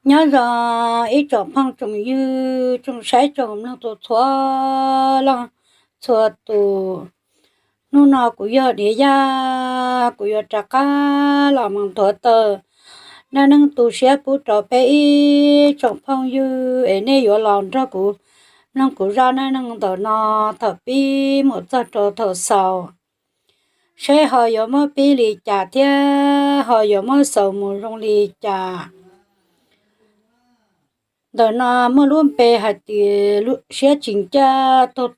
Nyob zoo ib tsoom phooj tsoom ywg, tsoom saib tsoom mloog txhua txhua leej txhua tus. Hnub no kuv yog Diav Yaj, kuv yuav rov qab los mus nthuav tawm neej neeg tu siab pub rau peb ib tsoom phooj ywg es nej yuav los nrog kuv mloog kuv zaj neej neeg ntawm no thaum pib mus txog rau thaum xaus, seb ho yuav muab pib li cas thiab ho yuav muab xaus mus zoo li cas. Ntawm no muaj lub npe hais tias siab tsis ncaj, txog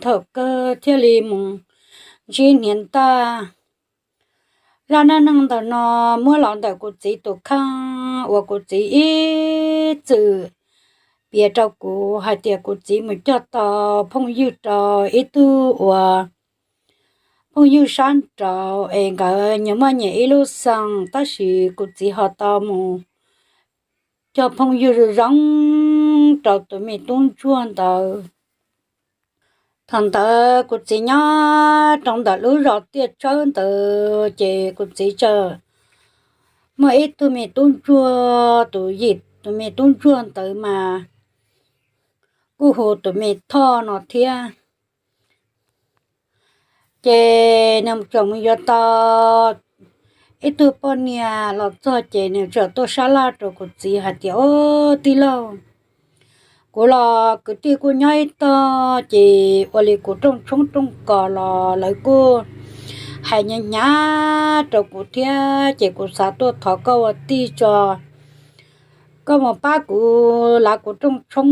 thaum kawg thiaj li mus ntsib hniav ntaj. Zaj neej neeg ntawm no muab los ntawm kuv txiv tus kheej uas kuv txiv ib txwm piav rau kuv hais tias kuv txiv mus cog tau phooj ywg rau ib tug uas phooj ywg sab nraud es nkawd nyias muaj nyias ib lub xeem, tab sis kuv txiv ho tau mus cog phooj ywg zoo zoo rau tus me tub ntsuag ntawd. Thaum ntawd kuv txiv nyob rau ntawm lub zos Tiaj Tsawb ntawd ces kuv txiv txawm muaj ib tug me tub ntsuag, tus yim tus me tub ntsuag ntawd mas kuj hu tus me Thoj no thiab. Ces nws tseem mus yuav tau ib tug poj niam los txog ces nws txawm tuaj sab laj rau kuv txiv hais tias, Au, tij laug, kuv los kwv tij kuj nyob ib tog, ces ua li kuv rooj tshoob rooj kos los lawv kuj hais hnyav hnyav rau kuv thiab, ces kuv xav tuaj thov koj ua tij tso, koj mus pab kuv lav kuv rooj tshoob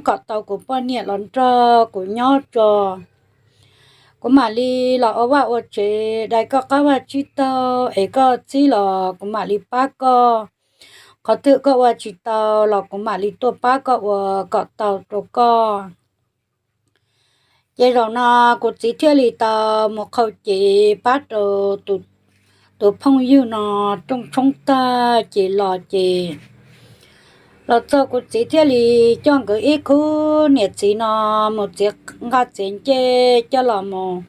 kom tau kuv poj niam los nrog kuv nyob tso. Kuv mam li los ua vaj ua tsev dai koj qab vaj tsib taug es koj txib los kuv mam li pab koj. Qhov twg koj ua tsis tau los kuv mam li tuaj pab koj ua kom tau rau koj. Ces zaum no kuv txiv thiaj li tau mus qhau cev pab rau tus phooj ywg no rooj tshoob tag ces los ces los txog kuv txiv thiaj li coj nkawd ib khub niam txiv no mus txiav nqaj txiav ncej coj los mus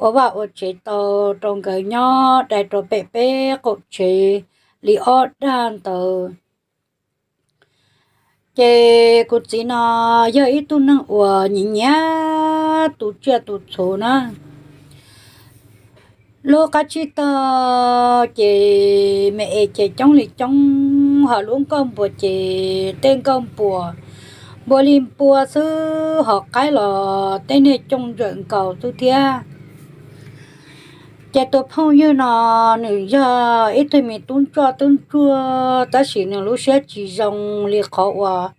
ua vaj ua tsev tau rau nkawd nyob dai rau pem peb qaum tsev li ob dag ntawd. Ces kuv txiv no yog ib tug neeg uas nyiam nyiam tu tsiaj tu txhu na. Lub qab tsib taug ces me es ces coob li coob, ho lub nkauj npuas ces tej nkauj npuas npua li npua xwb, ho qaib los tej niag cooj ntsawm nkaus xwb thiab. Ces tus phooj ywg no nws yog ib tug me tub ntsoj tub ntsuag tab sis nws lub siab tsis zoo li qhov uas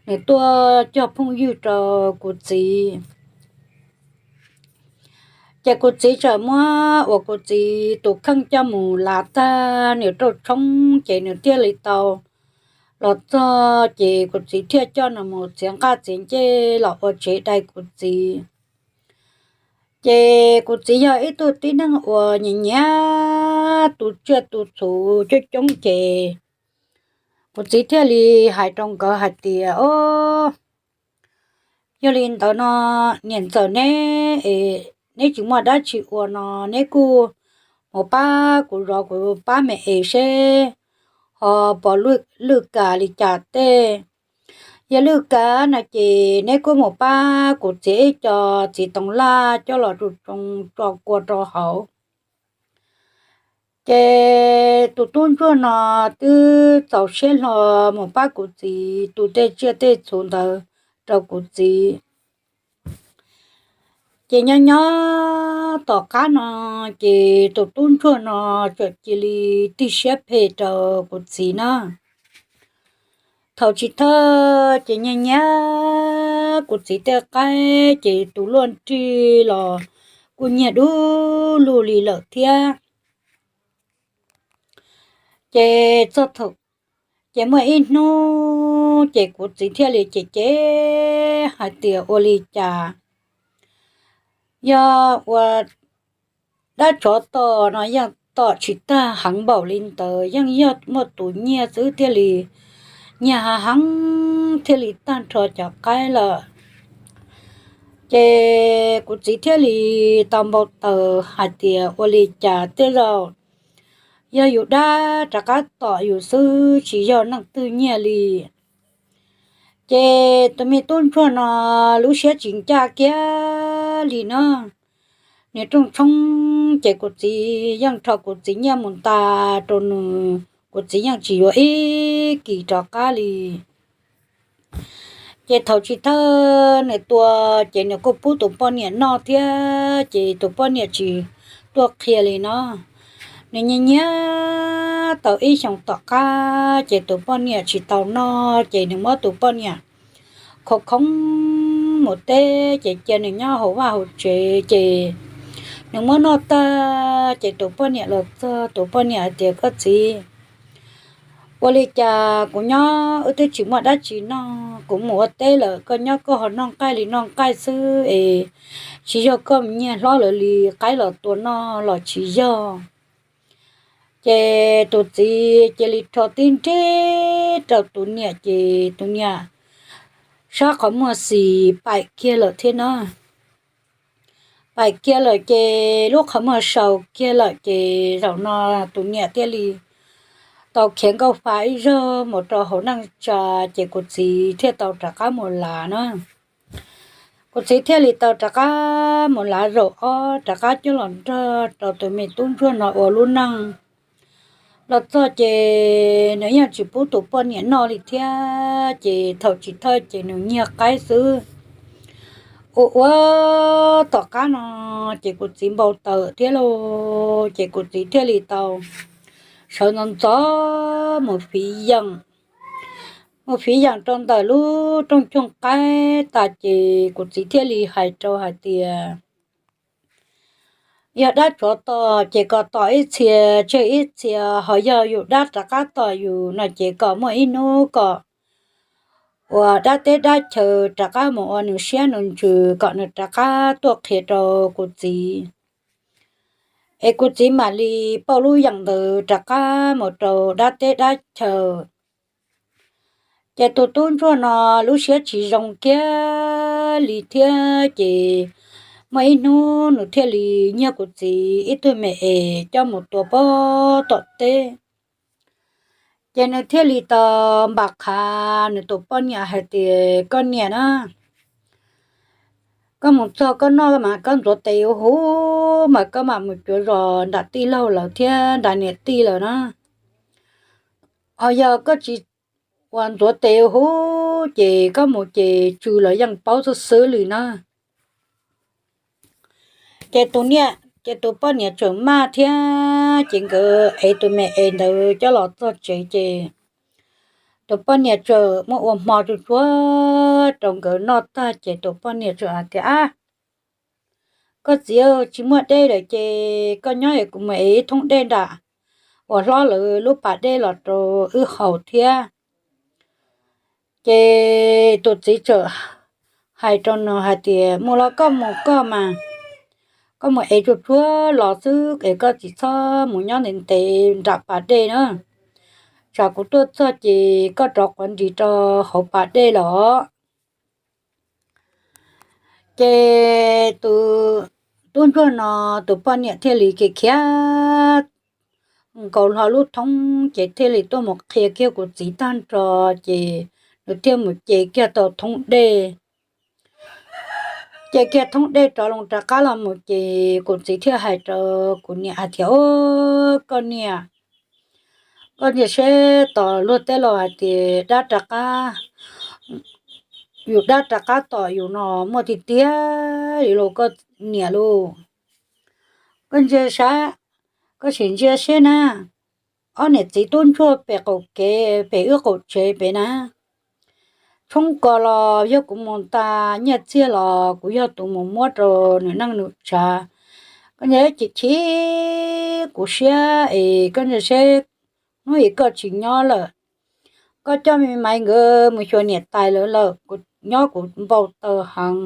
nws tuaj cog phooj ywg rau kuv txiv. Ces kuv txiv txawm muab uas kuv txiv tus kheej coj mus lav tag nws rooj tshoob ces nws thiaj li tau los txog ces kuv txiv thiaj coj nws mus txiav nqaj txiav ncej los ua tsev dai kuv txiv. Ces kuv txiv yog ib tug tib neeg uas nyiam nyiam tu tsiaj tu txhu coob coob ces kuv txiv thiaj li hais rau nkawd hais tias, Au, yog li ntawd no niam ntxawm neb, neb tsis muaj dab tsi ua no neb kuj mus pab kuv zov kuv pab me es seb ho puas lwj kas li cas tej. Yog lwj kas no ces neb kuj mus pab kuv txiav ib co txiv toov laj coj los tsoo tsoo tso kua rau hauv. Ces tus tub ntsuag no twb txaus siab hlo mus pab kuv txiv tu tej tsiaj tej txhu ntawd rau kuv txiv. Ces nyob nyob tom qab no ces tus tub ntsuag no txawm cia li tig siab phem rau kuv txiv na. Thaum chiv thawj ces nyiag nyiag kuv txiv tej qaib ces tus luaj nrig los kuj nyiag dub lug li lawm thiab. Ces txog thaum, ces muaj ib hnub ces kuv txiv thiaj li cem cem hais tias ua li cas yog ua dab tsov tom no yeej tom tsis tag heev npaum li ntawd, yeej yog muaj tus nyiag xwb thiaj li nyiag hav heev thiaj li tag nrho cov qaib lawm. Ces kuv txiv thiaj li tau npau taws hais tias ua li cas tej zaum yog yus dab rov qab tom yus xwb, tsis yog neeg twg nyiag li. Ces tus me tub ntsuag no lub siab tsis ncaj kiag li no. Nws rooj tshoob ces kuv txiv yeej rho kuv txiv nyiaj mus tas rau nws, kuv txiv yeej tsis yuav ib kis rov qab li. Ces thaum chiv thawj nws tua, ces nws kuj pub tus poj niam noj thiab, ces tus poj niam tsis tuaj qhia li no. Nws nyiag nyiag tau ib xyoos tom qab, ces tus poj niam tsis tau noj, ces nws muab tus poj niam khoo khoob mus teb, ces cia nws nyob hauv vaj hauv tsev, ces nws muab noj tag, ces tus poj niam los txog, tus poj niam hais tias, Koj txiv, ua li cas kuv nyob wb twb tsis muaj dab tsi noj, kuv mus ua teb lawm, koj nyob koj ho noj nqaij li noj nqaij xwb es tsis yog koj nyiag hlob lawv li qaib los tua noj los tsis yog? Ces tus txiv cia li rho tib nrib rau tus niam, ces tus niam sab qhov muag xis paim kiag lawm thiab no. Paim kiag lawm ces lub qhov muag sau kiag lawm, ces zaum no tus niam thiaj li tau khiav nkauj fa ib zaug mus rau hauv neej tsa, ces kuv txiv thiaj tau rov qab mus lav na. Kuv txiv thiaj li tau rov qab mus lav zaum ob rov qab coj los nrog rau tus me tub ntsuag no ua lub neej. Los txog ces nws yeej tsis pub tus poj niam noj li thiab, ces thaum chiv thawj ces nws nyiag qaib xwb. Ua ua tom qab no ces kuv txiv npau taws thiab lauj, ces kuv txiv thiaj li tau sawv ntxov ntxov mus fiv yeem. Mus fiv yeem rau ntawm lub rooj coog qaib tas ces kuv txiv thiaj li hais rau hais tias, Yog dab tsov tom ces kom tom ib txhia tseg ib txhia, ho yog yus dab rov qab tom yus no ces kom muaj ib hnub kom uas dab teb dab chaw rov qab mus ua nws siab nws ntsws kom nws rov qab tuaj qhia rau kuv txiv, es kuv txiv mam li pauj lub yeem ntawd rov qab mus rau dab teb dab chaw. Ces tus tub ntsuag no lub siab tsis zoo kiag li thiab, ces muaj ib hnub nws thiaj li nyiag kuv txiv ib tug me es coj mus tua pog tom teb. Ces nws thiaj li tau npam qha nws tus poj niam hais tias, Koj niam na, koj mus txog koj noj mas koj ntxuav tes huv mas koj mam mus cuav zos nram tij laug lawv thiab nram niam tij lawm na. Ho yog koj tsis ua ntxuav tes huv ces koj mus ces tsw los yeej paub xwb xwb li na. Ces tus niam, ces tus poj niam tseem maj thiab, ces nkawd ev tus me es ntawd coj los txog tsev ces tus poj niam tseem muab ua hmo tsuag tsuag rau nkawd noj tag ces tus poj niam tseem hais tias, Ab, koj txiv, tsis muaj dej lawm ces koj nyob es kuv mus ev ib thoob dej nram uas hlob lawv lub pas dej los rau wb haus thiab. Ces tus txiv txawm hais rau nws hais tias, Mus los koj mus koj mas, koj mus ev tsuag tsuag los xwb es koj tsis txhob mus nyob ntev ntev nram pas dej na, tsam kuv tuaj txog ces koj rov quav nris rau hauv pas dej los. Ces tus tub ntsuag no tus poj niam thiaj li khiav khiav nkaus hlo lub thoob ces thiaj li tuaj mus qhia kiag kuv txiv tag nrho, ces nws thiaj mus ce kiag tau thoob dej. Ces kiag thoob dej rov loo rov qab los mus ces kuv txiv thiaj hais rau kuv niam hais tias, Au, koj niam, koj ntsia seb tom luag tej laus hais tias dab rov qab, yus dab rov qab tom yus no muaj tiag tiag li los koj niam lauj. Koj ntsia saib, koj sim ntsia seb na, ob niam txiv tub ntsuag pem qaum kev pem wb qaum tsev pem na, tshoob kos los yog kuv mus tas nyiaj txiag los kuv yog tus mus muab rau nws neej nws tsav. Koj ntsia chim chim kuv siab es koj ntsia seb hnub ib koj tsis nyob lawm, koj coj me maiv nkawd mus xyuas niam tais lawv lawm, kuv nyob kuv npau taws heev.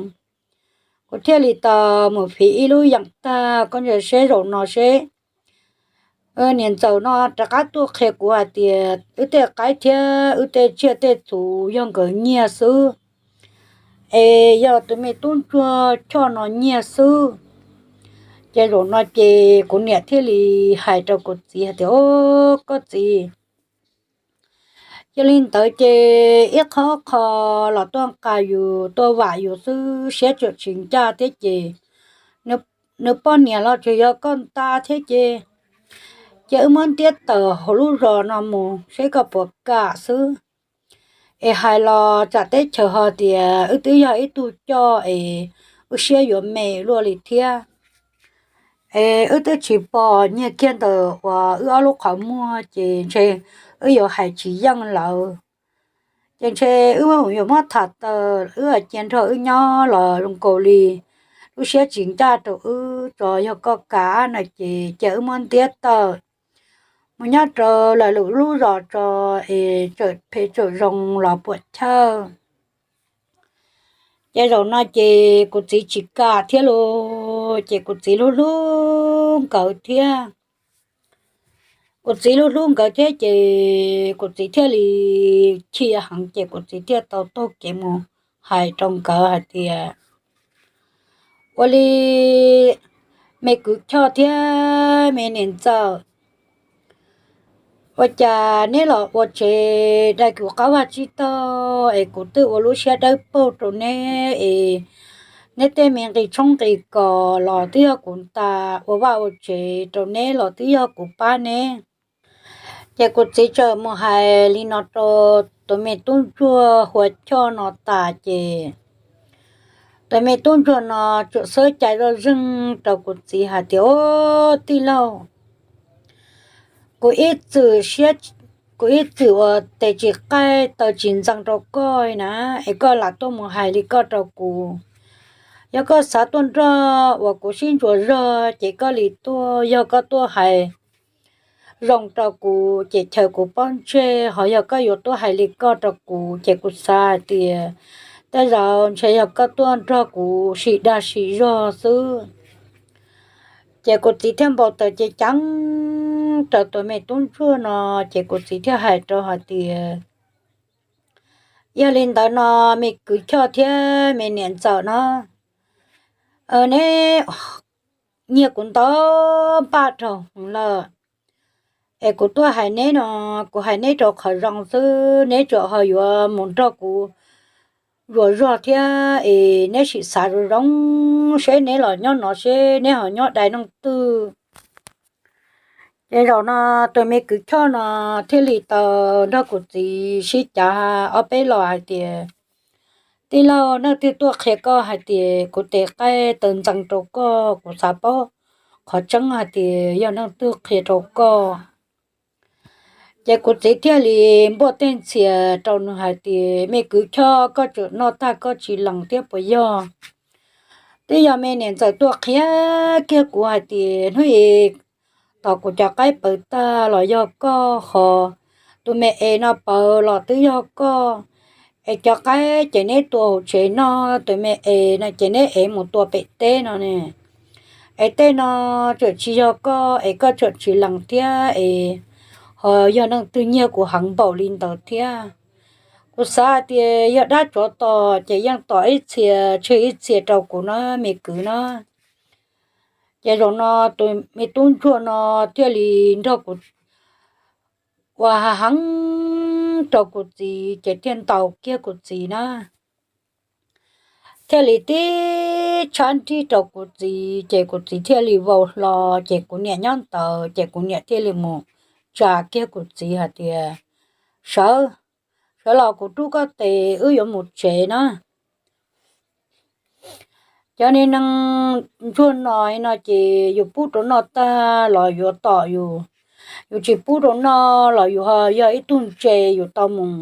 Kuv thiaj li tau mus fiv ib lub yeem tag, koj ntsia seb zaum no seb niam ntxawm no rov qab tuaj qhia kuv hais tias wb tej qaib thiab wb tej tsiaj tej txhu yog nkawd nyiag xwb, es yog tus me tub ntsuag choj no nyiag xwb. Ces zaum no ces kuv niam thiaj li hais rau kuv txiv hais tias, Ob, koj txiv, yog li ntawd ces ib qho qho los tuaj nqa yus tuaj vam yus xwb, siab tseem tsis ncaj thiab ces nws poj niam los tseem yog koj nta thiab ces, ces wb muab ntiab tawm hauv lub zos no mus seb koj puas kam xwb. Es hais los tsam teb chaws ho tias wb twb yog ib tug coj es wb siab yuav me luaj li thiab. Es wb twb tsis pom nyiaj kiag ntawm uas wb ob lub qhov muag ces ntshe wb yuav hais tsis yeej lawv. Ces ntshe wb yuav muab tham tawm wb cia nrog wb nyob los zoo nkaus li lub siab tsis ncaj rau wb tso. Yog koj kam no ces cia wb muab ntiab tawm mus nyob rau lawv lub zos tso es txawm phem txawm zoo los puas chawj. Ces zaum no ces kuv txiv tsis kam thiab lauj, ces kuv txiv hlub hlub nkawd thiab. Kuv txiv hlub hlub nkawd thiab ces kuv txiv thiaj li chim heev ces kuv txiv thiaj tau taug kev mus hais rau nkawd hais tias, Ua li me kwv Choj thiab me niam ntxawm, ua cas neb los ua tsev dai kuv qab vaj tsib taug es kuv twb ua lub siab dawb paug rau neb es neb tej me nqi tshoob nqi kos los twb yog kuv nta, ua vaj ua tsev rau neb los twb yog kuv pab neb. Ces kuv txiv txawm mus hais li no rau tus me tub ntsuag hu ua Choj no tas ces tus me tub ntsuag no txawm xawb cai zoj zeeg rau kuv txiv hais tias, Ob, tij laug, kuv ib txwm siab, kuv ib txwm ua tes tsis qaij taw tsis ntxeev rau koj na, es koj lam tuaj mus hais li koj rau kuv. Yog koj xav tuaj nrog uas kuv sib ntsuas zog ces koj li tuaj, yog koj tuaj hais zoo rau kuv ces chaws kuv pob ntseg, ho yog koj yuav tuaj hais li koj rau kuv ces kuv xav hais tias tej zaum ntshe yog koj tuaj nrog kuv sim dag sim zog xwb. Ces kuv txiv thiaj npau taws ceev ceev rau tus me tub ntsuag no, ces kuv txiv thiaj hais rau hais tias, Yog li ntawd no me kwv Choj thiab me niam ntxawm no, neb nyiag kuv ntau npaj rau hwv lawm, es kuv tuaj hais neb no, kuv hais neb rau qhov zoo xwb, neb tsuas ho yuav mus nrog kuv zuas zog thiab es neb sim xav zoo zoo seb neb los nyob no seb neb ho nyob dai leej twg. Ces zaum no tus me kwv Choj no thiaj li tau nrog kuv txiv sib cav ob peb los hais tias, Tij laug, leej twg tuaj qhia koj hais tias kuv tes qaij taw ntxeev rau koj, kuv xav paub qhov tseeb hais tias yog leej twg qhia rau koj? Ces kuv txiv thiaj li npuaj tej ntxhias rau nws hais tias, Me kwv Choj, koj tseem noj tag koj tsis lees thiab puas yog? Twb yog me niam ntxawm tuaj qhia kiag kuv hais tias hnub i tom kuv cov qaib pawv tag los yog koj, ho tus me es no pawv los twb yog koj. Es cov qaib ces neb tua hauv tsev noj, tus me es no ces neb ev mus tua pem teb no ne. Es tej no tseem tsis yog koj es koj tseem tsis lees thiab es ho yog leej twg nyiag kuv heev npaum li ntawd thiab? Kuv xav hais tias yog dab tsov tom ces yeej tom ib txhia tseg ib txhia rau kuv no me kwv no. Ces zaum no tus me tub ntsuag no thiaj li nrog kuv ua ha heev rau kuv txiv ces thiaj ntaus kiag kuv txiv na. Thiaj li tib tshab nrig rau kuv txiv ces kuv txiv thiaj li vau hlo. Ces kuv niam nyob ntawd ces kuv niam thiaj li mus tsa kiag kuv txiv hais tias, Sawv, sawv los kuv rub koj tes wb yuav mus tsev na. Cov niag neeg ntsuag no no ces yus pub rau noj tag los yuav tom yus, yus tsis pub rau noj los yus ho yog ib tug ntse yus tau mus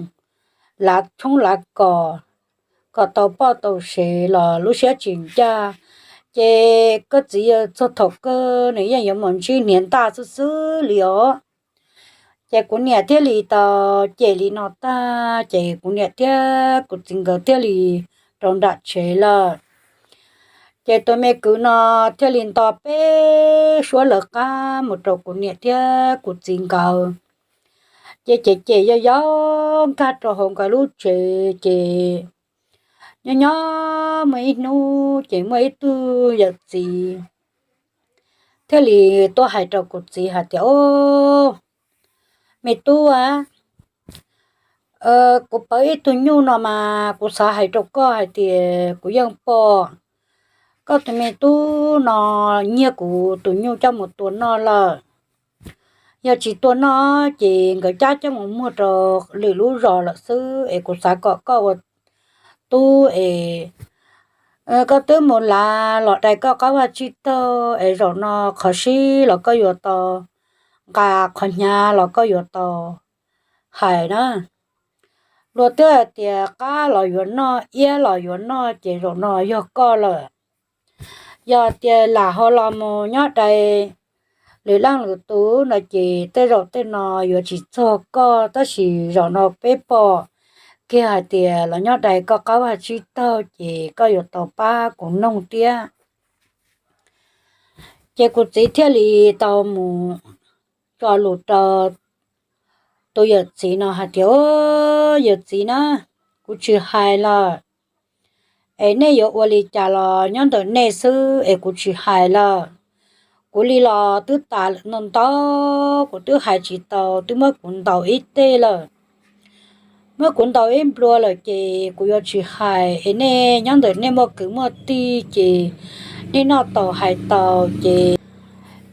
lav tshoob lav kos kom tau poj tau sev los lub siab tsis ncaj. Ces koj txiv, txog thaum kawg nws yeej yuav mus ntsib hniav ntaj xwb xwb li os. Ces kuv niam thiaj li tau cem li no tag ces kuv niam thiab kuv txiv nkawd thiaj li rau nram tsev lawm. Ces tus me kwv no thiaj li nto peb suab lawv qab mus rau kuv niam thiab kuv txiv nkawd. Ces cem cem yog yog nkag rau hauv nkawd lub tsev ces nyob nyob muaj ib hnub ces muaj ib tug yawm txiv thiaj li tuaj hais rau kuv txiv hais tias, Au, me tub a, kuv pawv ib tug nyuj no mas kuv xav hais rau koj hais tias kuv yeej pom koj tus me tub no nyiag kuv tus nyuj coj mus tua noj lawm. Yog tsis tua noj ces nkawd cab coj mus muag rau lwm lub zos lawm xwb es kuv xav kom koj ua tub es koj twb mus lav los dai koj qab vaj tsib taug es zaum no qhov sib los koj yuav tau nqa, qhov hnyav los koj yuav tau hais na. Luag twb hais tias qab los yuav noj, iab los yuav noj, ces zaum no yog koj lawm. Yog tias lam ho los mus nyob dai lwm leej lwm tus no ces tej zaum tej no yuav tsis txog koj, tab sis zaum no peb pom kiag hais tias los nyob dai koj qab vaj tsib taug ces koj yuav tau pab kuv noog thiab. Ces kuv txiv thiaj li tau mus tso lus rau tus yawm txiv no hais tias, Au, yawm txiv na, kuv tsis hais lawm es nej yuav ua li cas los nyob ntawm nej xwb es kuv tsis hais lawm. Kuv li los twb tas ntau ntau, kuv twb hais tsis tau, twb muab kuv ntaus ib teg lawm. Muab kuv ntaus ib nplua lawm ces kuv yuav tsis hais es nej nyob ntawm nej muaj kwv muaj tij ces nej noj tau hais tau ces,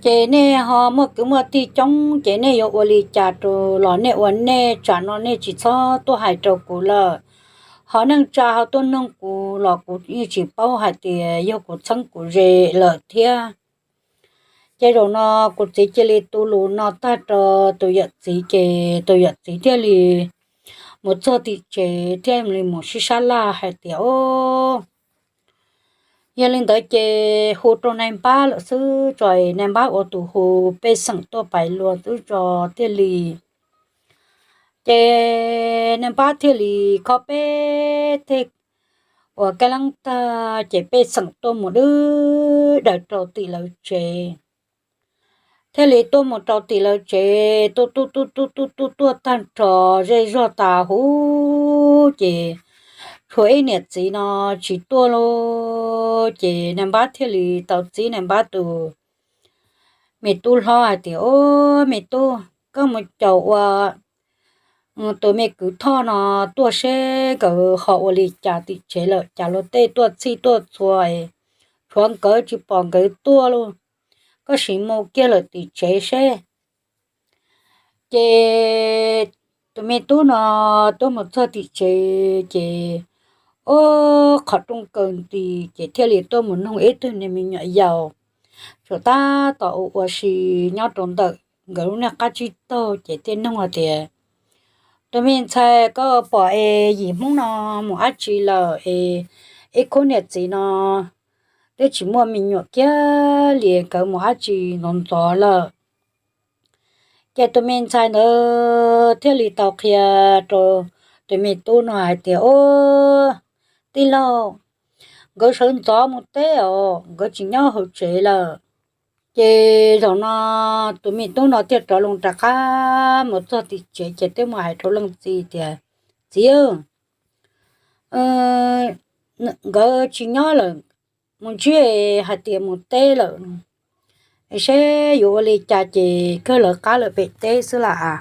ces nej ho muaj kwv muaj tij coob ces nej yuav ua li cas rau los nej ua nej, tsam no nej tsis txhob tuaj hais rau kuv lawm. Ho neej tsa ho tuaj noog kuv los kuv yeej tsis paub hais tias yog kuv txheeb kuv ze lawm thiab. Ces zaum no kuv txiv cia li tu lus no tag rau tus yawm txiv ces tus yawm txiv thiaj li mus txog tim tsev thiaj li mus sib sab laj hais tias, Au, yog li ntawd ces hu rau nais npab lawm xwb tso, nais npab ua tus hu pej xeem tuaj pais lua xwb tso thiaj li. Ces nais npab thiaj li khob peb teg ua kab leeb tag ces pej xeem tuaj mus dwb daws rau tim lawv tsev. Thiaj li tuaj mus rau tim lawv tsev, tuaj tuaj tuaj tuaj tuaj tuaj tuaj tag nrho zej zog tas huv ces tshuav ib niam txiv no tsis tuaj lauj. Ces nais npab thiaj li tau txib nais npab tus me tub hlob hais tias, Au, me tub, koj mus caum ua tus me kwv Thoj no tuaj seb nkawd ho ua li cas tim tsev lawm, cas luag tej tuaj txhij tuaj txhua, tshuav nkawd tsis pom nkawd tuaj lauj. Koj sim mus kiag lawm tim tsev seb. Ces tus me tub no tuaj mus txog tim tsev ces, ua qhov rooj kaw nti ces thiaj li tuaj mus noog ib tug niag me nyuam yaus tsuas tab tom ua ua si nyob rau ntawm nkawd lub niag qab tsib taug ces thiaj noog hais tias, Tus me ntxhais, koj pom es yim Hmoob no mus dab tsi lawm es ib khub niam txiv no twb tsis muaj me nyuam kiag li, nkawd mus dab tsi ntxov ntxov lawm? Ces tus me ntxhais ntawd thiaj li tau qhia rau tus me tub no hais tias, Au, tij laug, nkawd sawv ntxov mus teb os, nkawd tsis nyob hauv tsev lawm. Ces zaum no tus me tub no thiaj rov loo rov qab mus txog tim tsev ces thiaj mus hais rau leej txiv tias, Txiv, nkawd tsis nyob lawm, mus ntsib hais tias mus teb lawm, seb yuav ua li cas ces kawg lawv qab lawm pem teb xwb las.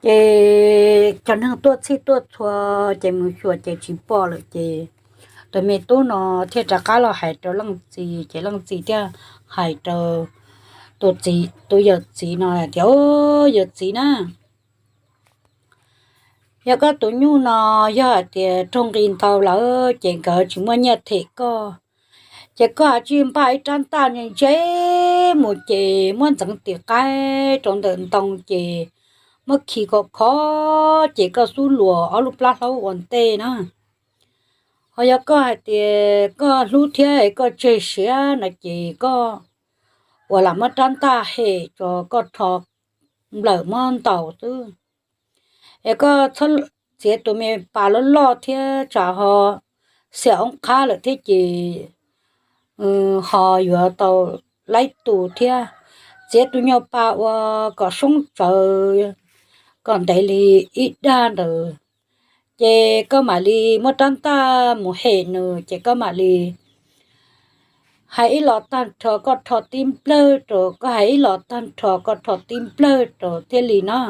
Ces cov neeg tuaj txhij tuaj txhua ces mus xyuas ces tsis pom lawm ces tus me tub no thiaj rov qab los hais rau leej txiv ces leej txiv thiaj hais rau tus txiv, tus yawm txiv no tias, Au, yawm txiv na, yog koj tus nyuj no yog hais tias raug nqi ntau lawm ces nkawd tsis muaj nyiaj them koj, ces koj ha tsij npaj ib rab ntaj ntse ntse mus ces muab ntxeev tim qaib rau ntawm ntoo ces muab khi kom khov ces koj xub luas ob lub plab hlaub ua ntej na. Ho yog koj hais tias koj hlub thiab koj tseg siab no ces koj ua lam muab rab ntaj hem tso koj rho nplawm muab ntaus xwb. Es koj txhob txiav tus me pas loj loj thiab tsam ho xiam oob qhab lawm thiab ces ho yuav tau laib tus thiab. Txiav tus nyuag pas uas kom soob tsawv, kom ntev li ib dag ntawd, ces koj mam li muab rab ntaj mus hem nws ces koj mam li hais ib los tag nrho koj rho tib nplawg rau, koj hais ib los tag nrho koj rho tib nplawg rau thiaj li no.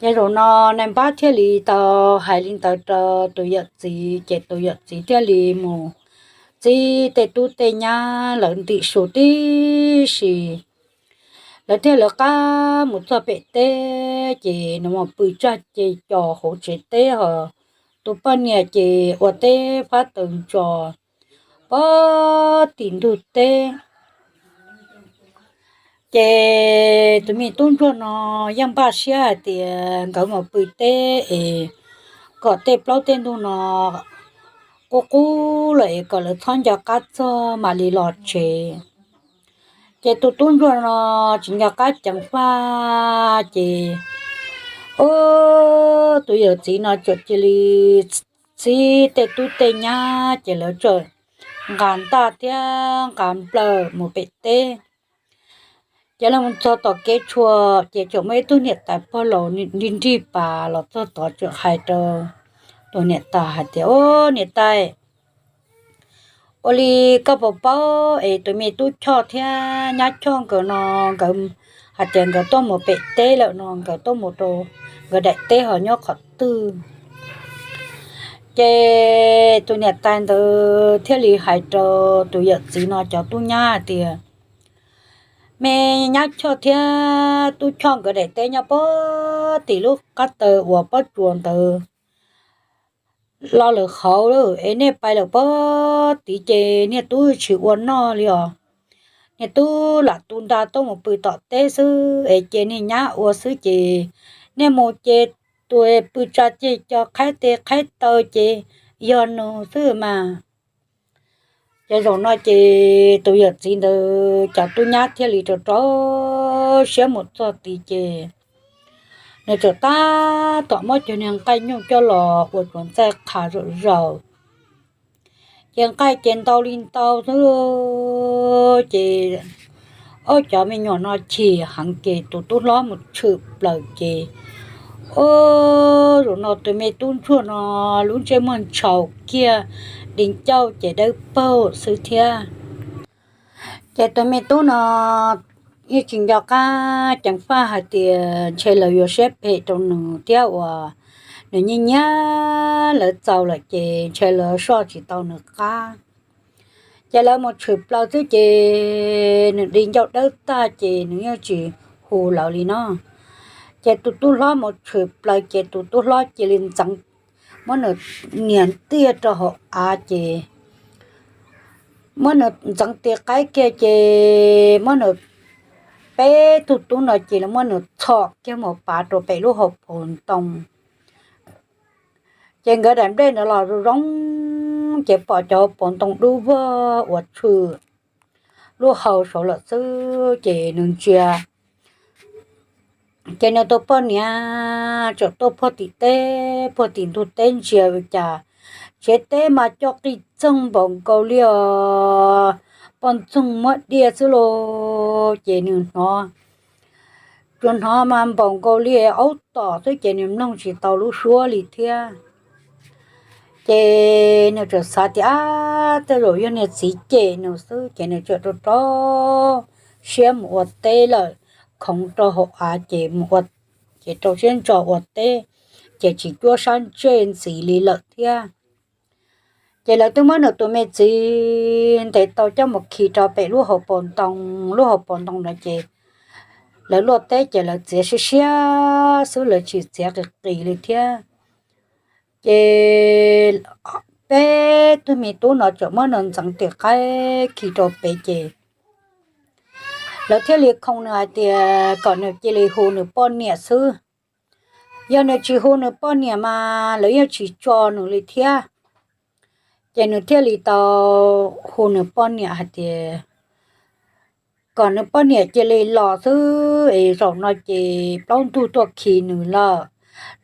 Ces zaum no nais npab thiaj li tau hais li ntawd rau tus yawm txiv, ces tus yawm txiv thiaj li mus txib tej tub tej nyab lawv ntim su tib si. Lawv thiaj lawv qab mus txog pem teb, ces nws mus pw tsaj ceg cos hauv tsev teb, ho tus poj niam ces ua teb fab taws ntso pog tim ntug teb. Ces tus me tub ntsuag no yeej npaj siab hais tias nkawd mus pw teb es kom tej plaub tej ntug no qub qub lawm es kom lawv txhob nco qab txog mam li los tsev. Ces tus tub ntsuag no tsis nco qab ceev faj, ces tus yawm txiv no txawm cia li txib tej tub tej nyab, ces lawv txawm nqa ntaj thiab nqa nplawm mus pem teb. Ces lawv mus txog tom kev tshuam, ces txawm muaj ib tug niam tais pog laus nrig nrig pas los txog tod, txawm hais rau tus niam tais hais tias, Au, niam tais, ua li koj puas paub es tus me tub Choj thiab nyab Choj nkawd no, nkawd hais tias nkawd tuaj mus pem teb lawm no, nkawd tuaj mus rau nkawd daim teb ho nyob qhov twg? Ces tus niam tais ntawd thiaj li hais rau tus yawm txiv no cov tub nyab hais tias, Me nyab Choj thiab tub Choj nkawd daim teb nyob pog tim lub qab taw uas pob tsuas ntawd los lawm hauv, es nej pais lawm pog tid ces niag tub tsis ua noj li os. Niag tub lam tu nra tuaj mus pw tom teb xwb es cia niag nyab ua xwb, ces nej mus ces tus pw tsa ceg cos qhaib tes qhaib taw ces yog nws xwb mas. Ces zaum no ces tus yawm txiv ntawd cov tub nyab thiaj li rau rau siab mus txog tid, ces nws txawm tab tom muab cov niag nqaij nyuj coj los ua tsuas ntxaij qha zom zaws. Ces nqaij ces ntau li ntau xwb. Ces ob cov me nyuam no chim heev, ces tus tub hlob mus tshwm plaws ces, ob, zaum no tus me tub ntsuag no lub ntsej muag ntshaus kiag, di ncauj ces dawb paug xwb thiab. Ces tus me tub no yeej tsis nco qab ceev faj hais tias ntshe lawv yuav siab phem rau nws thiab uas nws nyiag nyiag lawv txaus lawm ces ntshe lawv soj tsis tau nws qab. Ces lawv mus tshwm plaws xwb ces nws di ncauj dawb tag ces nws yeej tsis hu lawv li no. Ces tus tub hlob mus tshwm plaws ces tus tub hlob cia li ntxeev, muab nws nias ntiag rau hauv av ces muab nws ntxeev tis qaib kiag ces muab nws peb tug tub no ces muab nws txhom kiag mus pav rau pem lub hauv paus ntoo. Ces nkawd daim nplej ntawd los zoo zoo, ces pom cov hauv paus ntoo dub vog uas tshwm lub hau saud lawm xwb ces nws ntsia. Ces nws tus poj niam txawm tuaj puag tim teb, puag tim ntug teb ntsia ua cas tsev teb mas coj qis txoog npaum nkaus li os, poj ntxoog muab diaj xwb los. Ces nws hnov, tsuas hnov mas npaum nkaus li aub tom xwb ces nws mloog tsis tau lub suab li thiab. Ces nws txawm xav tias, Ab, tej zaum yog niag txiv cem nws xwb. Ces nws txawm rau rau siab mus ua teb lawm, khoov rau hauv av ces mus ua, ces rau siab ntso ua teb, ces tsis cuab sab ntsej ntxiv li lawm thiab. Ces lawv twb muab nws tus me txiv ntes tau coj mus khi rau pem lub hauv paus ntoo, lub hauv paus ntoo ntawd ces lawv luaj teb ces lawv txiav siab siab xwb, lawv tsis txiav qis qis li thiab. Ces peb tug me tub no txawm muab nws ntxeev tis qaib khi rau pem ces lawv thiaj li khoo nws hais tias kom nws cia li hu nws poj niam xwb. Yog nws tsis hu nws poj niam mas lawv yeej tsis tso nws li thiab. Ces nws thiaj li tau hu nws poj niam hais tias kom nws poj niam cia li los xwb es zaum no ces plaub ntug tuaj khi nws lawm,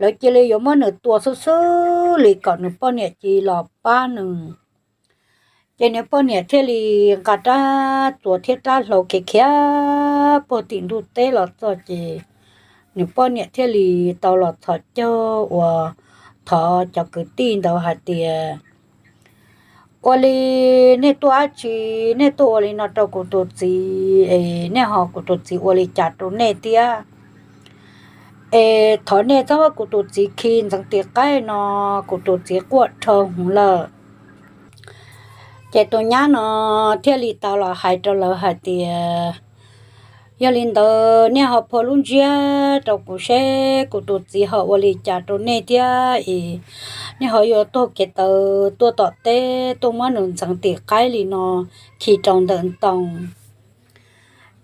lawv cia li yuav muab nws tua xwb xwb li, kom nws poj niam cia li los pab nws. Ces nws poj niam thiaj li nqa rab txuas thiab rab hlau khiav khiav puag tim ntug teb los txog ces nws poj niam thiaj li tau los txhos caug uas thov cov kwv tij ntawd hais tias Ua li nej tuaj dab tsi, nej tuaj ua li no rau kuv tus txiv es nej ho kuv tus txiv ua li cas rau nej thiab? Es thov nej txhob muab kuv tus txiv khi ntxeev tim qaib no, kuv tus txiv quaj dhau hwv lawm. Ces tus nyab no thiaj li tau los hais rau lawv hais tias, yog li ntawd nej ho phua lub ntsiab rau kuv seb kuv tus txiv ho ua li cas rau nej thiab es nej ho yuav taug kev tawv tuaj tom teb tuaj muab nws ntxeev tim qaib li no khi rau ntawm ntoo.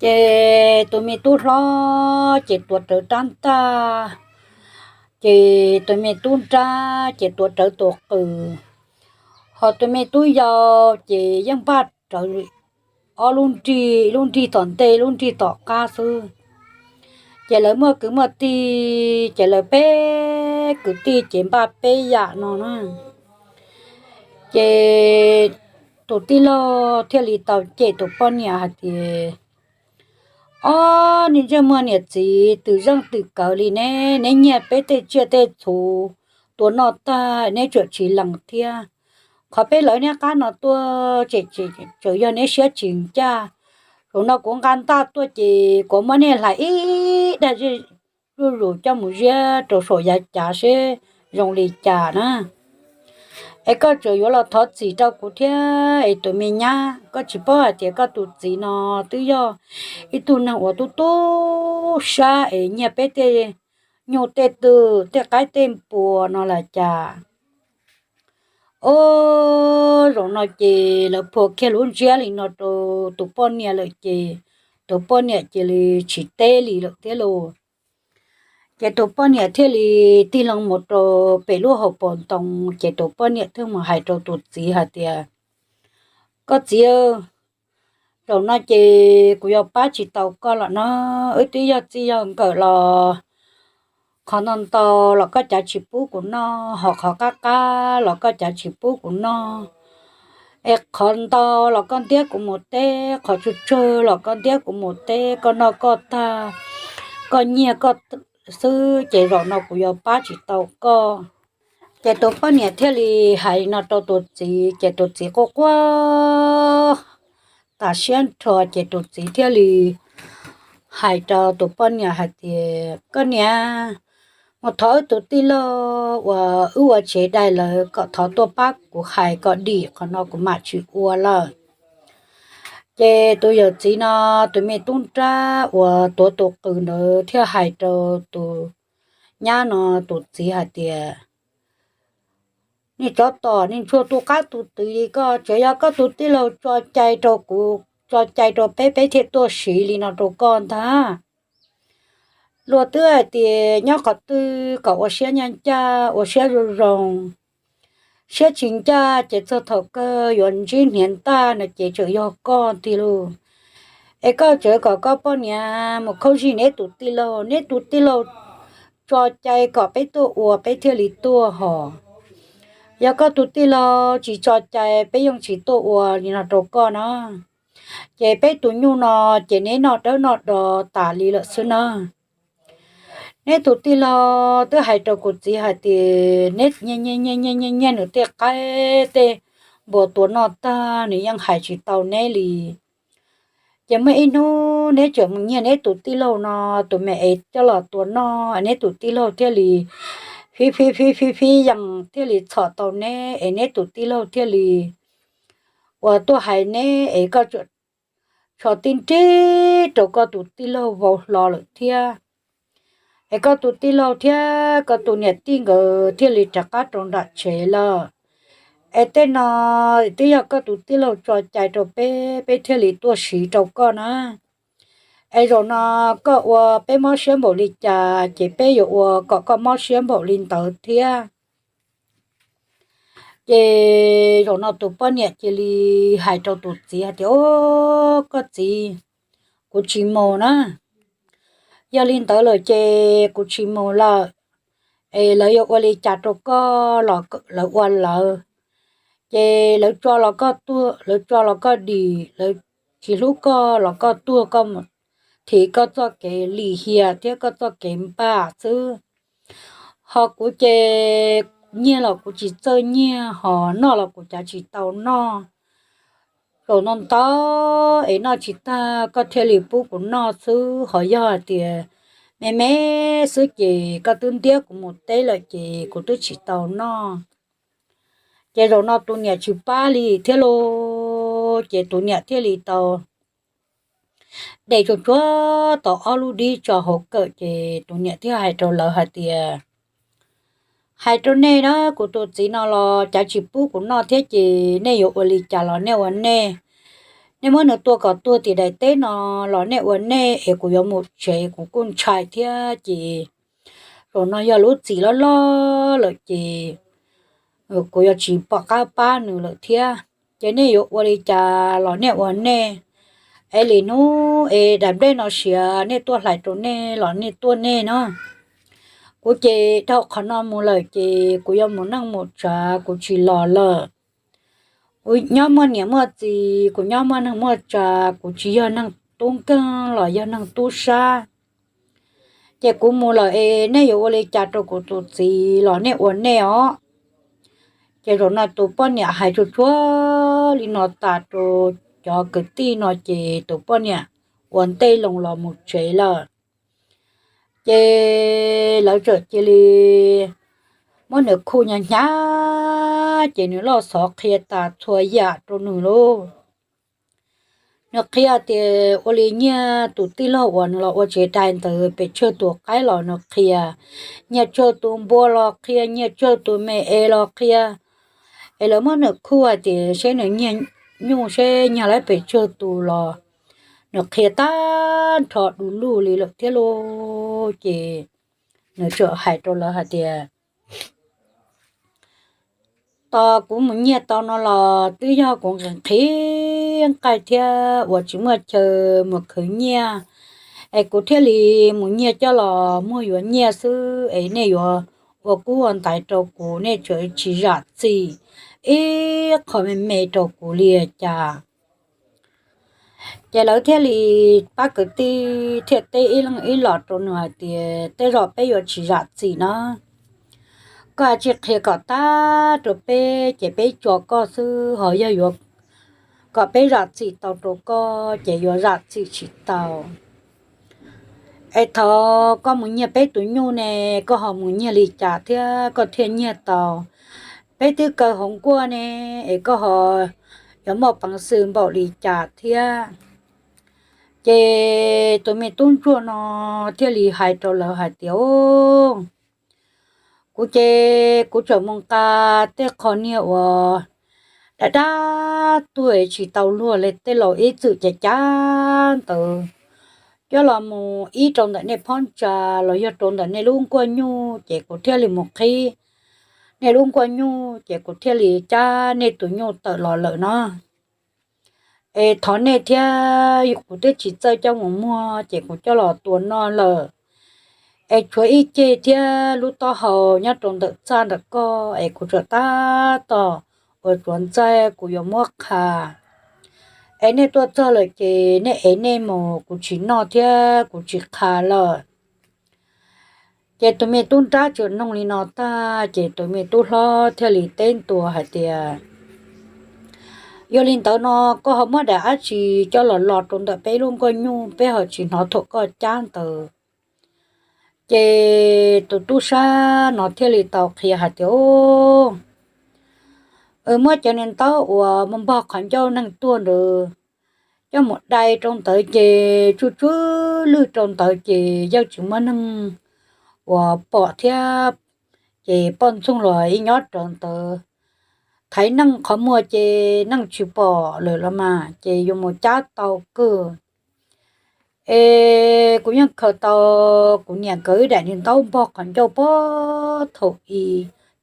Ces tus me tub hlob ces tuav rawv rab ntaj, ces tus me tub nrab ces tuav rawv tus qws, ho tus me tub yau ces yeej npaj rawv ob lub nrig, lub nrig tom ntej lub nrig tom qab xwb. Ces lawv muaj kwv muaj tij ces lawv peb kwv tij ces npaj peb yam no na. Ces tus tij laug thiaj li tau cem tus poj niam hais tias, ob niag ntsej muag niam txiv twm zeej twm kawv li ne, neb nyiag peb tej tsiaj tej txhu tua noj tag neb tseem tsis lees thiab. Qhov peb lawv neb qab no tuaj tseem yog neb siab tsis ncaj. Zaum no kuv nqa ntaj tuaj ces kuv muab nej hlais ib dag zuj zus coj mus ziab rau saum yav cav seb zoo li cas na. Es koj tseem yuav los thov txim rau kuv thiab es tus me nyab, koj tsis paub hais tias koj tus txiv no twb yog ib tug neeg uas tub tub sab es nyiag peb tej nyuj tej twm tej qaib tej npua no los cas. Ob, zaum no ces lawv phua kiag lub ntsiab li no rau tus poj niam lawm ces tus poj niam cia li tsis teb li lawm thiab lauj. Ces tus poj niam thiaj li tig loo mus rau pem lub hauv paus ntoo, ces tus poj niam thiaj mus hais rau tus txiv hais tias, koj txiv, zaum no ces kuv yuav pab tsis tau koj lawm no, wb twb yog txij yog nkawm los qhov ntau ntau los koj cav tsis pub kuv noj, ho qhov qab qab los koj cav tsis pub kuv noj. Es qhov ntau los koj ntiab kuv mus teb, qhov tsawg tsawg los koj ntiab kuv mus teb, koj noj koj tag, koj nyiag koj xwb, ces zaum no kuv yuav pab tsis tau koj. Ces tus poj niam thiaj li hais no rau tus txiv, ces tus txiv quaj quaj tas siab nrho, ces tus txiv thiaj li hais rau tus poj niam hais tias, koj niam, mus thov wb tus tij laug uas wb ua tsev dais lawm kom thov tuaj pab kuv hais kom dim, qhov no kuv mam tsis ua lawm. Ces tus yawm txiv no, tus me tub nrab uas tuav tus qws ntawd thiaj hais rau tus nyab no tus txiv hais tias, nej tsov tom, nej ntsuag tu qab tu txwv li koj, tsuas yog koj tus tij laug tso cai rau kuv, tso cai rau peb, peb thiaj tuaj siv li no rau koj ntag. Luag twb hais tias nyob qhov twg kom ua siab ncaj ncaj, ua siab zoo zoo, siab tsis ncaj ces txog thaum kawg yuav ntsib hniav ntaj no ces tseem yog koj tiag lauj. Es koj tseem kom koj poj niam mus khaub zig neb tus tij laug, neb tus tij laug tso cai kom peb tuaj ua peb thiaj li tuaj hos. Yog koj tus tij laug tsis tso cai peb yeej tsis tuaj ua li no rau koj na. Ces peb tus nyuj no ces neb noj dawb noj do tas li lawm xwb na. Neb tus tij laug twb hais rau kuv txiv hais tias neb nyiag nyiag nws tej qaib tej npua tua noj tag nws yeej hais tsis tau neb li. Ces muaj ib hnub neb tseem mus nyiag neb tus tij laug no tus me ev coj los tua noj, neb tus tij laug thiaj li fib fib fib fib fib yees thiaj li txhom tau neb, es neb tus tij laug thiaj li uas tuaj hais neb es koj tso tib nrig rau koj tus tij laug vau hlo lawm thiab. Es koj tus tij laug thiab koj tus niam tij nkawd thiaj li rov qab rau nram tsev lawm. Es tej no twb yog koj tus tij laug tso cai rau peb, peb thiaj li tuaj siv rau koj na. Es zaum no koj ua peb mob siab npaum li cas ces peb yuav ua kom koj mob siab npaum li ntawd thiab. Ces zaum no tus poj niam cia li hais rau tus txiv hais tias, o, koj txiv, kuv tsis mus na. Yog li ntawd lawm ces kuv tsis mus lawm. Es lawv yuav ua li cas rau koj los lawv ua lawv. Ces lawv tso los koj tuag, lawv tso los koj dim, lawv tsis hlub koj los koj tuag, koj mus thim koj txoj kev lim hiam thiab koj txoj kev npam xwb. Ho kuv ces nyiaj los kuv tsis txawj nyiaj, hos noj los kuv cav tsis tau noj. Zaum no ntau es noj tsis tag koj thiaj li pub kuv noj xwb, hos yog hais tias me me xwb ces koj twb ntiab kuv mus teb lawm ces kuv twb tsis tau noj. Ces zaum no tus niam tsis pab li thiab lauj, ces tus niam thiaj li tau de tsuag tsuag tau ob lub dib tso hauv kawm, ces tus niam thiaj hais rau lawv hais tias, hais rau nej na, kuv tus txiv no los cav tsis pub kuv noj thiab ces nej yuav ua li cas los nej ua nej. Nej muab nws tua kom tuag tim daim teb no los nej ua nej, es kuv yuav mus tsev, kuv kuj ntshai thiab ces zaum no yog lub txim loj loj lawm ces kuv yuav tsis pom qab pab nws lawm thiab. Ces nej yuav ua li cas los nej ua nej, es li hnub es daim nplej no siav nej tuaj hlais rau nej los nej tuaj nej no. Kuv ces dhau qhov no mus lawm ces kuv yuav mus neej mus tsav, kuv tsis los lawm. Kuv nyob muaj niam muaj txiv, kuv nyob muaj neej muaj tsav, kuv tsis yog neeg tub nkeeg los yog neeg tub sab. Ces kuv mus lawm es nej yuav ua li cas rau kuv tus txiv los nej ua nej os. Ces zaum no tus poj niam hais tsuag tsuag li no tas rau cov kwv tij no ces tus poj niam ua ntej loo los mus tsev lawm. Ces lawv txawm cia li muab nws khuj hnyav hnyav, ces nws loj xov qhia tas txhua yam rau nws lauj. Nws qhia tias ua li nyiaj tus tij laug uas nws los ua tsev dais ntawd pes tsawg tus qaib los nws qhia, nyiaj tsawg tus npua los qhia, nyiaj tsawg tus me es los qhia. Es lawv muab nws khuj hais tias seb nws nyiaj nyuj seb nyiaj lab pes tsawg tus los nws qhia tag nrho du lug li lawm thiab lauj. Ces nws txawm hais rau lawv hais tias, tos kuv mus nyiaj tau no los twb yog kuv nqhis nqhis nqaij thiab uas tsis muaj chaw mus khwv nyiaj, es kuv thiaj li mus nyiaj coj los muag yuav nyiaj xwb, es nej yuav ua kub ua ntaiv rau kuv, nej tseem tsis zam txim ib qho me me rau kuv li cas. Ces lawv thiaj li, pab kwv tij thiaj teb ib leeg ib los rau nws hais tias tej zaum peb yuav tsis zam txim no. Koj tsis qhia kom tag rau peb ces peb tso koj xwb, ho yog yuav kom peb zam txim tau rau koj ces yuav zam txim tsis tau. Es thaum koj mus nyiag peb tus nyuj ne, koj ho mus nyiag li cas thiab koj thiaj nyiag tau? Peb twb kaw hauv nkuaj ne, es koj ho yuav muaj peev xwm npaum li cas thiab? Ces tus me tub ntsuag no thiaj li hais rau lawv hais tias, kuv ces kuv tseem mus nqa tej qho niag uas dab dab tuag tsis tau luag li, tej laus ib txwm cav cav ntawd coj los mus ib rau ntawm nej phab ntsa los yog rau ntawm nej lub nkuaj nyuj, ces kuv thiaj li mus qhib nej lub nkuaj nyuj, ces kuv thiaj li cab nej tus nyuj tawm los lawm no. Es thov nej thiab, kuv twb tsis txawj coj mus muag ces kuv coj los tua noj lawm. Es tshuav ib ceg thiab lub taub hau nyob rau ntawm txaj ntawm koj, es kuv tseem tab tom ua tsuav ntxaij kuv yuav muab qha. Es nej tuaj txog lawm ces nej ev nej mus, kuv tsis noj thiab kuv tsis qha lawm. Ces tus me tub nrab tseem noog li no tag, ces tus me tub hlob thiaj li teb ntua hais tias, yog li ntawd no, koj ho muab daim dab tsi coj los los rau ntawm peb lub nkuaj nyuj, peb ho tsis hnov thaum koj cab ntawd? Ces tus tub sab no thiaj li tau qhia hais tias, muab cov niag ntaub uas npog qhov ncauj neeg tuag ntawd coj mus dai rau ntawd, ces tsuj tsuj lwj rau ntawd, ces yeej tsis muaj neeg uas pom thiab. Ces poj ntxoog los ib nyob rawv ntawd, thaiv neeg qhov muag ces neeg tsis pom lawm los mas, ces yuav mus cab tau kawg. Es kuv yeej khaws tau kuv niam nkawd ib daim niag ntaub npog qhov ncauj puag thaum i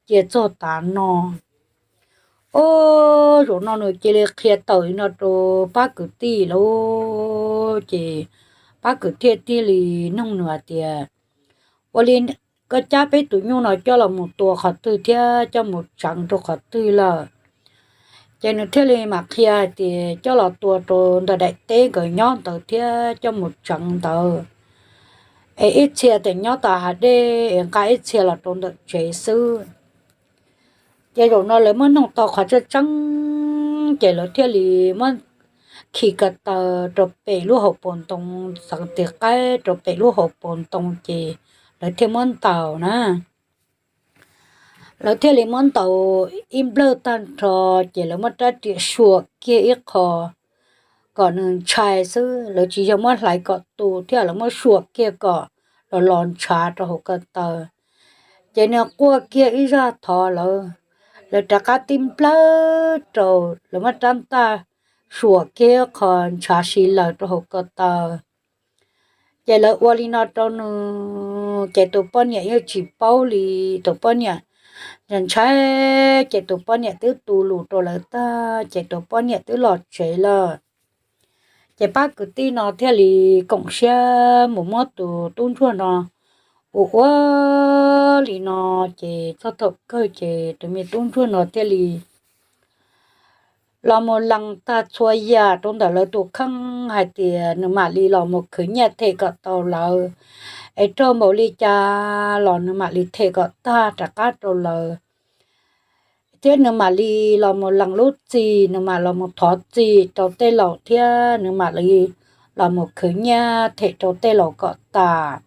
cia txog tav no. Ob, zaum no nws cia li qhia tawm li no rau pab kwv tij lauj. Ces pab kwv tij thiaj li nug nws hais tias, ua li koj cab peb tus nyuj no coj los mus tua qhov twg thiab coj mus tseev rau qhov twg lawm? Ces nws thiaj li mam qhia hais tias coj los tua rau ntawm daim teb nkawd nyob ntawd thiab coj mus tseev ntawd. Es ib txhia tseem nyob tom hav dej, es nqa ib txhia los rau ntawm tsev xwb. Ces zaum no lawv muab noog tau qhov tseeb tseeb, ces lawv thiaj li muab khi ko taw rau pem lub hauv paus ntoo, txav tis qaib rau pem lub hauv paus ntoo, ces lawv thiaj muab ntaus na. Lawv thiaj li muab ntaus ib nplawg tag nrho, ces lawv muab rab riam suam kiag ib qho kom nws ntshai xwb, lawv tsis yog muab hlais kom tu thiab, lawv muab suam kiag kom los los ntshav rau hauv ko taw. Ces nws quaj kiag ib zaj thov lawv, lawv rov qab tib nplawg rau, lawv muab rab ntaj suam kiag qho ntshav si laws rau hauv ko taw. Ces lawv ua li no rau nws, ces tus poj niam yeej tsis paub li. Tus poj niam ntshai, ces tus poj niam twb tu lus rau lawv tag, ces tus poj niam twb los tsev lawm. Ces pab kwv tij no thiaj li koom siab mus muab tus tub ntsuag no ua ua li no, ces txog thaum kawg ces tus me tub ntsuag no thiaj li los mus lees tag txhua yam rau ntawm lawv tus kheej hais tias nws mam li los mus khwv nyiaj them kom tau lawv, es raug npaum li cas los nws mam li them kom tag rov qab rau lawv. Thiab nws mam li los mus lees lub txim, nws mam los mus thov txim rau tej laus thiab nws mam li los mus khwv nyiaj them rau tej laus kom tas.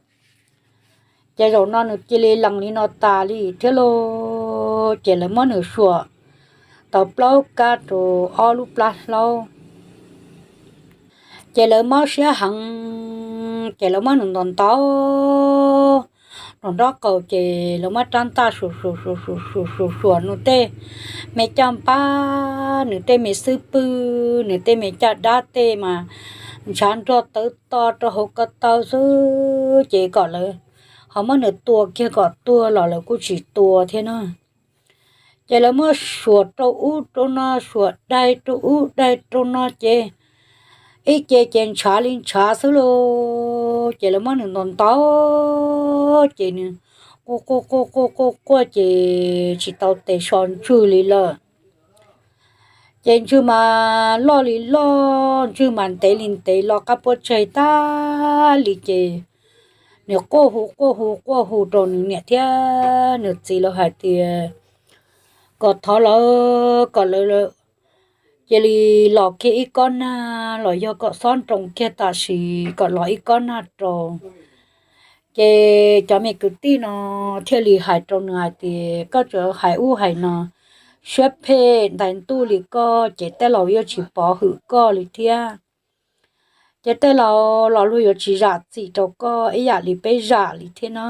Ces zaum no nws cia li lees li no tas li thiab lauj, ces lawv muab nws suam tau plaub kab rau ob lub plab hlaub. Ces lawv mob siab heev, ces lawv muab nws ntaus ntaus nraum nraub qaum, ces lawv muab rab ntaj suam suam suam suam suam suam nws tej me caj npab, nws tej me xub pwg, nws tej me caj dab tej mas ntshav nrog tawv to rau hauv ko taw xwb, ces kom lawv ho muab nws tua kiag kom tuag los lawv kuj tsis tua thiab na. Ces lawv muab suam rau ub rau no, suam daig rau ub daig rau no, ces ib ce ces ntshav li ntshav xwb lauj. Ces lawv muab nws ntaus ntaus, ces nws quaj quaj quaj quaj quaj quaj ces tsis tau tes so ntswg li lawm. Ces ntswg mas loj li loj, ntswg mas ntev li ntev, los qab puab tseg tag li, ces nws quaj hu quaj hu quaj hu rau nws niam thiab nws txiv lawv hais tias kom thov lawv kom lawv cia li los kiag ib kob nag los yog kom xob nroo kiag tam sim kom los ib kob nag rau. Ces cov me kwv tij no thiaj li hais rau nws hais tias koj tseem hais ub hais no siab phem ntais ntuj li koj, ces tej laus yuav tsis pov hwm koj li thiab. Ces tej laus los luag yuav tsis zam txim rau koj ib yam li peb zam li thiab na.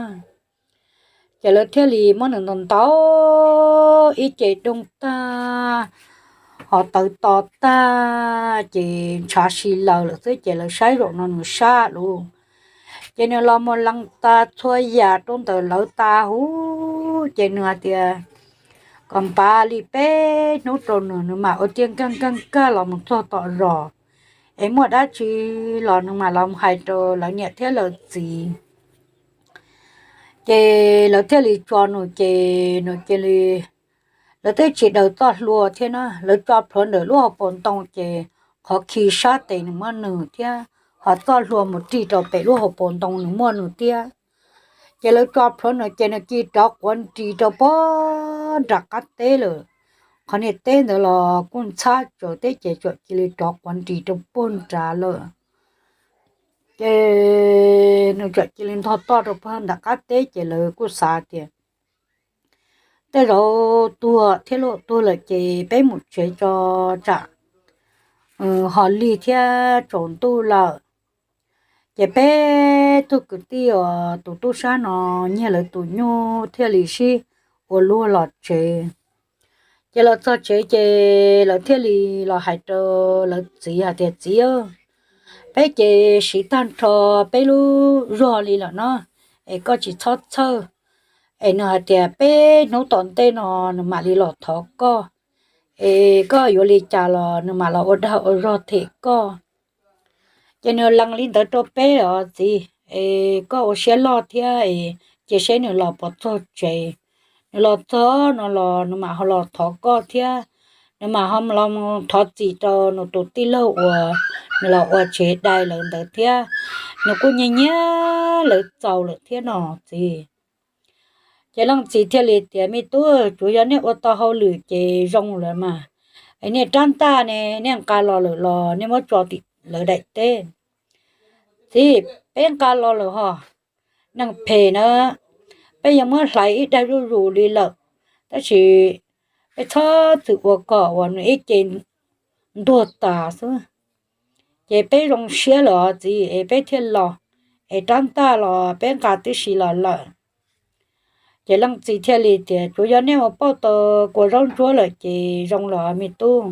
Ces lawv thiaj li muab nws ntaus ntaus ib ce doog tag, ho tawv to tag, ces ntshav si laws lawm xwb, ces lawv saib zaum no nws sab lawm. Ces nws los mus lees tas txhua yam rau ntawm lawv tas huv, ces nws hais tias kom npaj li peb hnub rau nws, nws mam ua tiag nkeej nkeej kag los mus txog tom zos, es muaj dab tsi los nws mam los hais rau lawv niam thiab lawv txiv. Ces lawv thiaj li tso nws, ces nws cia li, lawv twb tsis daws txoj hlua thiab na, lawv tso plhuav ntawm lub hauv paus ntoo, ces qhov khi sab tes nws muaj nws thiab, ho txoj hlua mus rig rau pem lub hauv paus ntoo nws muaj nws thiab. Ces lawv tso plhuav nws, ces nws cia li rov quav nris rau puag nram qab teb lawm. Qhov niag teb ntawd los kuj ntxhab tsaws teb, ces txawm cia li rov quav nris rau puag nrad lawm. Ces nws txawm cia li ntog toj rau puag nram qab teb, ces lawv kuj xav tias tej zaum tuag thiab lauj, tuag lawm ces peb mus tsev tso tsam ho lig thiab tsaus ntuj lawm. Ces peb tug kwv tij uas tus tub sab no nyiag lawv tus nyuj thiaj li sib ua luag los tsev. Ces los txog tsev ces lawv thiaj li los hais rau lawv txiv hais tias txiv, peb ces siv tag nrho peb lub zog li lawm no, es koj tsis txhob txhawj. Es nws hais tias peb hnub tom ntej no nws mam li los thov koj, es koj yuav li cas los nws mam los ua dag ua zog them koj. Ces nws lees li ntawd rau peb os txiv, es koj ua siab loj thiab es cia seb nws los puas txog tsev. Nws los txog no los nws mam ho los thov koj thiab, nws mam ho los thov txim rau nws tus tij laug uas nws los ua tsev dai lawv ntawd thiab, nws kuj nyiag nyiag lawv txaus lawm thiab no txiv. Ces leej txiv thiaj li tias, Me tub, tsuas yog nej ua tau hauj lwm ces zoo lawm mas. Es nej rab ntaj ne, nej nqa los lawm los nej muab tso tim lawv daim teb. Txiv, peb nqa los lawm hos. Neeg phem na, peb yuav muab hlais ib daig zuj zus li lawm, tab sis peb txhob txwm ua kom uas nws ib ce ntuag tas xwb. Ces peb zoo siab lawm os txiv, es peb thiaj los, es rab ntaj los peb nqa tib si los lawm. Ces leej txiv thiaj li tias, Tsuas yog nej mus pauj tau kua zaub ntsuab lawm ces zoo los me tub.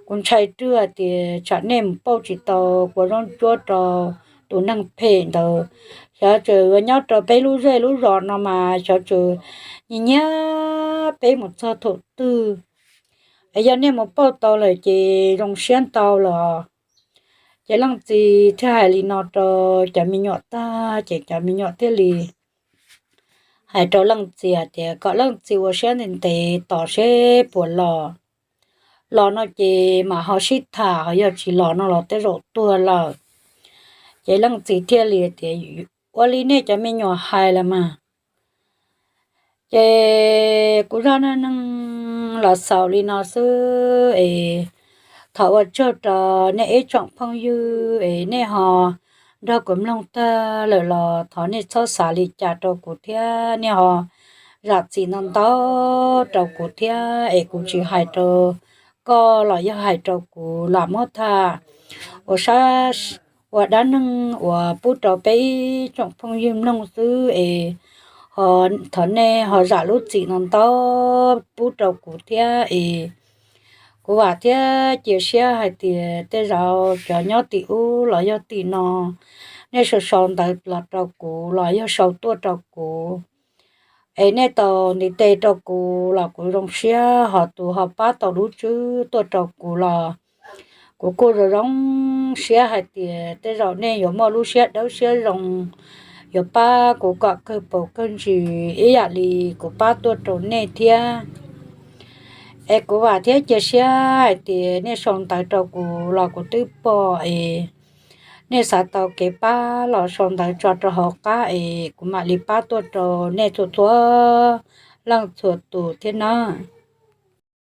Kuv ntshai rwg tias tsam nej mus pauj tsis tau kua zaub ntsuab rau tus neeg phem ntawd, xyov tseem yuav nyob rau peb lub zej lub zos no mas xyov tseem nyiag peb mus txog thaum twg. Es yog nej mus pauj tau lawm ces zoo siab ntau los. Ces leej txiv thiaj hais li no rau cov me nyuam tag, ces cov me nyuam thiaj li hais rau leej txiv tias kom leej txiv ua siab ntev ntev tos seb puas los. Los no ces mam ho sib tham, ho yog tsis los no los tej zaum tuag lawm. Ces leej txiv thiaj li tias, Ua li nej cov me nyuam hais los mas. Ces kuv zaj neej neeg los xaus li no xwb es thov ua tsaug rau nej ib tsoom phooj ywg es nej ho nrog kuv mloog tag lawm los thov nej txhob xav li cas rau kuv thiab, nej ho zam txim ntau ntau rau kuv thiab. Es kuv tsis hais rau koj los yog hais rau kuv lam muab tham ua sab, ua dab neeg uas pub rau peb ib tsoom phooj ywg mloog xwb es thov nej ho zam lub txim ntau ntau pub rau kuv thiab es kuv vam thiab cia siab hais tias tej zaum cov nyob tim ub los yog tim no, nej sau sau ntawv los rau kuv los yog sau tuaj rau kuv, es nej tau ntiv tes rau kuv los kuv zoo siab, ho tus ho pab tau lub tswb tuaj rau kuv los kuv kuj zoo zoo siab hais tias tej zaum nej yuav muaj lub siab dawb siab zoo, yuav pab kuv kom kawg paus kawg ntsis ib yam li kuv pab tuaj rau nej thiab. Es kuv vam thiab cia siab hais tias nej sau ntawv rau kuv los kuv twb pom es nej xav tau kev pab los sau ntawv tso rau hauv qab es kuv mam li pab tuaj rau nej txhua txhua leej txhua tus thiab nawb.